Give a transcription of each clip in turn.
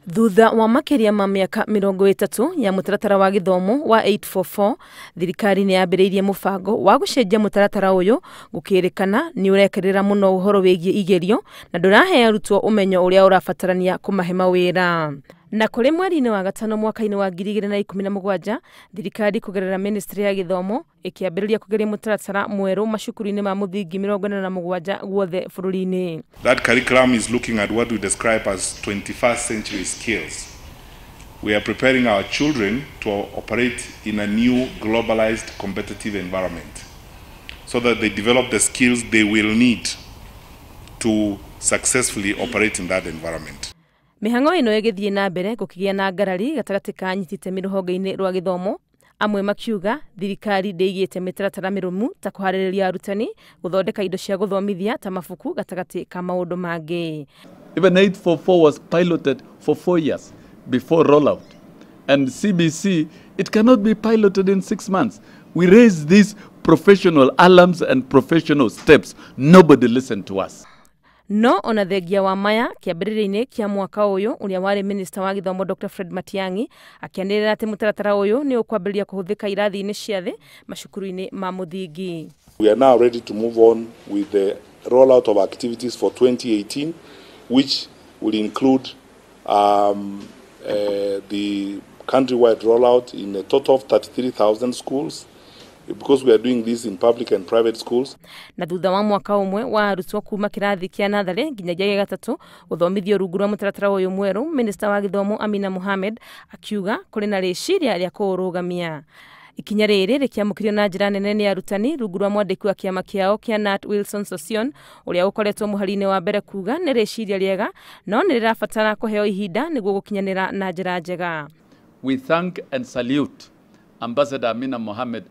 Thutha wa makĩria ma mĩaka 30 ya mũtaratara wa gĩthomo wa 844, thirikari nĩ yambĩrĩirie mũbango wa gũcenjia mũtaratara ũyũ, gũkĩrĩkana nĩ ũrekerera mũno ũhoro wĩgiĩ igerio na ndũrahe arutwo ũmenyo ũrĩa ũrabatarania kũmahe mawĩra. Na kũrĩ mweri-inĩ wa gatano mwaka-inĩ wa 2017, thirikari kũgerera ministry ya gĩthomo ĩkĩambĩrĩria kũgeria mũtaratara mwerũ macukuru-inĩ ma mũthingi 47 guothe bũrũri-inĩ. That curriculum is looking at what we describe as 21st century skills. We are preparing our children to operate in a new globalized competitive environment so that they develop the skills they will need to successfully operate in that environment. Mĩhang'o ĩno ĩgĩthiĩ na mbere gũkĩgĩa na ngarari gatagatĩ ka anyiti itemi rũhonge-inĩ rwa gĩthomo, amwe makiuga thirikari ndĩigĩte mĩtaratara mĩrũmu ta kũharĩrĩria arutani, gũthondeka indo cia gũthomithia ta mabuku gatagatĩ ka maũndũ mangĩ. Even 844 was piloted for 4 years before rollout. And CBC, it cannot be piloted in 6 months. We raised these professional alarms and professional steps. Nobody listened to us. No ona thengia wa maya kĩambĩrĩria-inĩ kĩa mwaka ũyũ, ũrĩa warĩ minista wa gĩthomo Dr. Fred Matiang'i akĩanĩrĩra atĩ mũtaratara ũyũ nĩ ũkwambĩrĩria kũhũthĩka irathi-inĩ cia thĩ macukuru-inĩ ma mũthingi. We are now ready to move on with the rollout of activities for 2018, which will include the countrywide rollout in a total of 33,000 schools, because we are doing this in public and private schools. Na thutha wa mwaka ũmwe wa arutwo kuma kĩrathi kĩa natharĩ nginyagia gĩa gatatũ gũthomithio rungu rwa mũtaratara ũyũ mwerũ, minista wa gĩthomo Amina Mohamed akiuga kũrĩ na rĩciria rĩa kũũrũgamia. Ikinya rĩrĩ rĩkĩamũkĩrio na njĩra nene nĩ arutani rungu rwa mwandĩki wa kĩama kĩao kĩa Nat Wilson Sossion, ũrĩa ũkoretwo mũhari-inĩ wa mbere kuga nĩ rĩciria rĩega no nĩ rĩrabatara kũheo ihinda nĩguo gũkinyanĩra na njĩra njega. We thank and salute Ambassador Amina Mohamed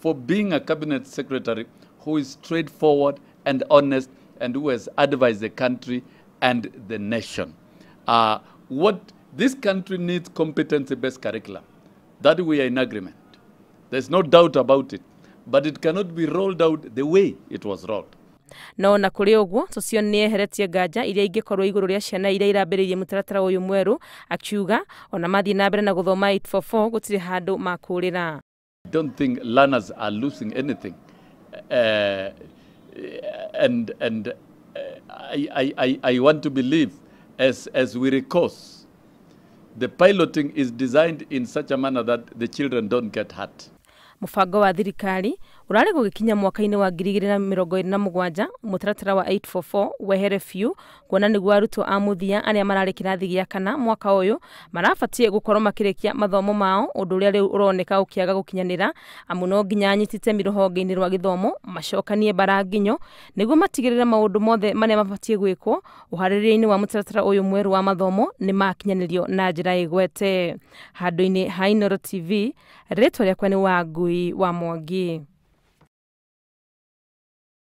for being a cabinet secretary who is straightforward and honest and who has advised the country and the nation. What this country needs, competency-based curriculum. That we are in agreement. There's no doubt about it, but it cannot be rolled out the way it was rolled. No na kũrĩ ũguo, Sossion nĩ eheretie nganja iria ingĩkorwo igũrũ rĩa ciana iria irambĩrĩirie mũtaratara ũyũ mwerũ, akiuga ona mathiĩ na mbere na gũthoma 844 gũtirĩ handũ makũrĩra. I don't think learners are losing anything, and I want to believe as we recourse, the piloting is designed in such a manner that the children don't get hurt. Mũbango wa thirikari ũrarĩ gũgĩkinya mwaka-inĩ wa 2027 mũtaratara wa 844 wehere biũ, kuona nĩguo arutwo a mũthia arĩa mararĩ kĩrathi gĩa kana mwaka ũyũ marabatiĩ gũkorwo makĩrĩkia mathomo mao, ũndũ ũrĩa rĩu ũroneka ũkĩaga gũkinyanĩra, amu no nginya anyiti itemi rũhonge-inĩ rwa gĩthomo macokanie mbara nginyo nĩguo matigĩrĩre maũndũ mothe marĩa mabatiĩ gwĩkwo ũharĩrĩria-inĩ wa mũtaratara ũyũ mwerũ wa mathomo nĩ makinyanĩrio na njĩra ĩgwete. Handũ-inĩ ha Inooro TV, rĩtwa rĩakwa nĩ Wangui wa Mwangi.